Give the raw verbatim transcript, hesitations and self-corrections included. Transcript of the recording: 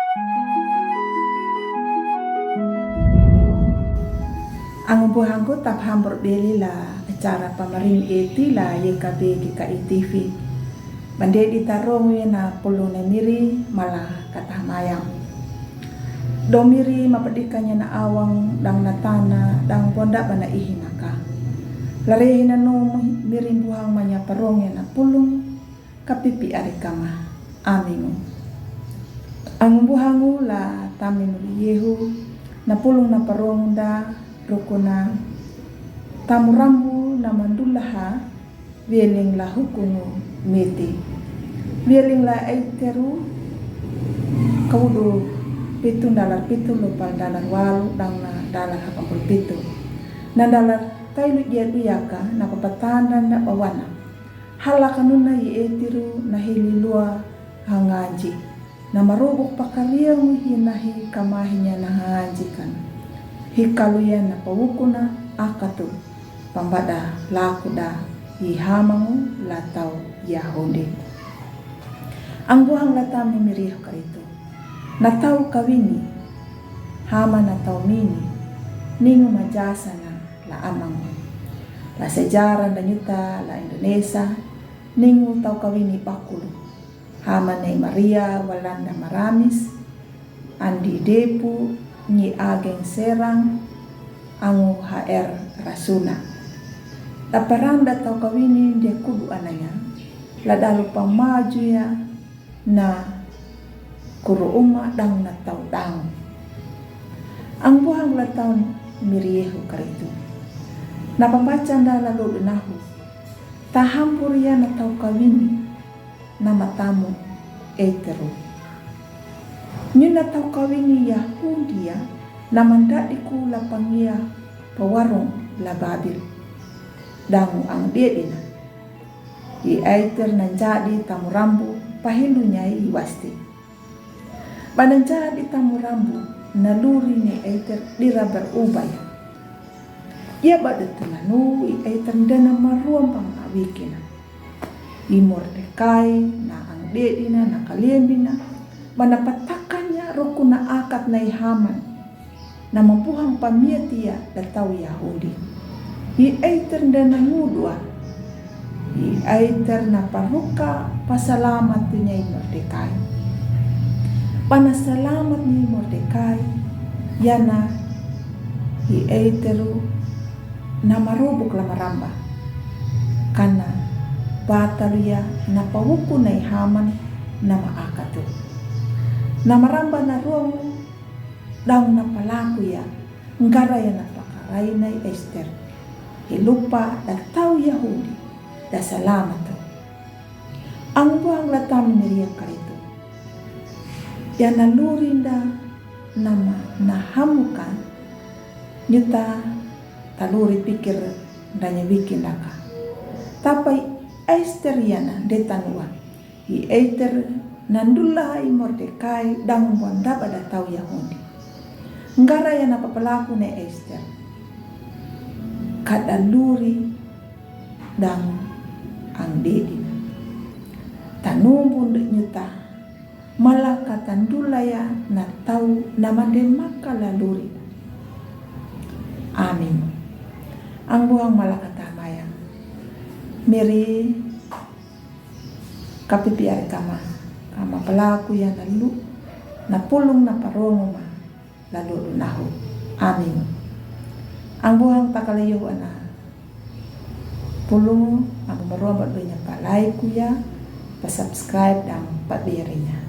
Angu buhangku, ta paham bor beli la acara pamaring eti la Y K B G K I T V. Bande di tarong wi na pulung na miri mala kata mayang. Do miri mapedikanya na awang dang na tana dang bonda bana ihi maka. Lare hina no miri buhang manya parong na pulung kapipi ari kama. Amingu. Angu buhangu la tami muli Yehu, na pulung na parong da rukuna tamu rambu na mandulaha, vieling la hukungu miti. Vieling la aiteru kaudu pitu dalar pitu lupa dalar walu dang na dalar hakampul pitu. Na dalar tailu dia duyaka na papatanda na bawana. Hala kanuna i aiteru na hili lua hanganji. Na marubuk pakariangu hina hi kamahinya na hanganji kan. Hi kaluya na pawukuna akatu. Pambada lakuda i hamangu la tau Yahudi. Angu buhang la tami miri karitu. Na tau kawini. Hama na tau mini. Ningu majasa na la amangu. La sejarah da nyuta la Indonesia. Ningu tau kawini bakulu. Hama nei Maria Walanda Maramis, Andi Depu, Nyi Ageng Serang, Angu H R Rasuna. Taparanda tau kawini dia kudu ananya, la dalu pamaju ya na kuru uma dang na tau dang. Angu buhang la tau miri Yehu karitu. Na pambaca nda la ludu nahu. Tahampur ya na tau kawini. Na matamu aiteru. Nyuna tau kawini Yahudi ya na mandadiku la pangia pawarung la Babil. Dangu ang dedina. I aiter na jadi tamu rambu pahilunya i wasti. Bana jadi tamu rambu na luri ni aiter dira berubaya. Ia bada tunanu i aiter dana maruam pang awikina. I Mordekai na ang dedina na kalembina, bana patakanya rukuna akat na i Haman. Na mabuhang pamiatia da tau Yahudi. I aiter dana ngudua. I aiter na paruka pasalamat nya i Mordekai. Bana salamat ni Mordekai, yana i aiteru na marubuk la maramba. Kana batalu ya na pawuku na i Haman na maakatu. Na maramba na ruangu dang na palaku ya, ngara ya na pakarai na i Ester. Hilupa da tau Yahudi, da salamatu. Angu buhang la tami miri karitu. Ya na lurinda nama na hamuka nyuta taluri pikir danya wikindaka. Tapai Ester ya na detanua. I aiter na ndula i Mordekai dang buan daba da tau Yahudi. Ngara ya na papalaku na i Ester. Kada luri dang ang dedina. Tanumbu nyuta. Mala kata ndula ya na tau na mande maka la luri. Amin. Angu buhang mala kata mayang. Miri kapipi ari kama, kama palaku ya na lu, na pulung na parongu ma, lalu lu nahu. Amin. Angu buhang takala yohu ana. Pulung, angu maruam ba dunya palai ku ya, pa subscribe dang pa berinya.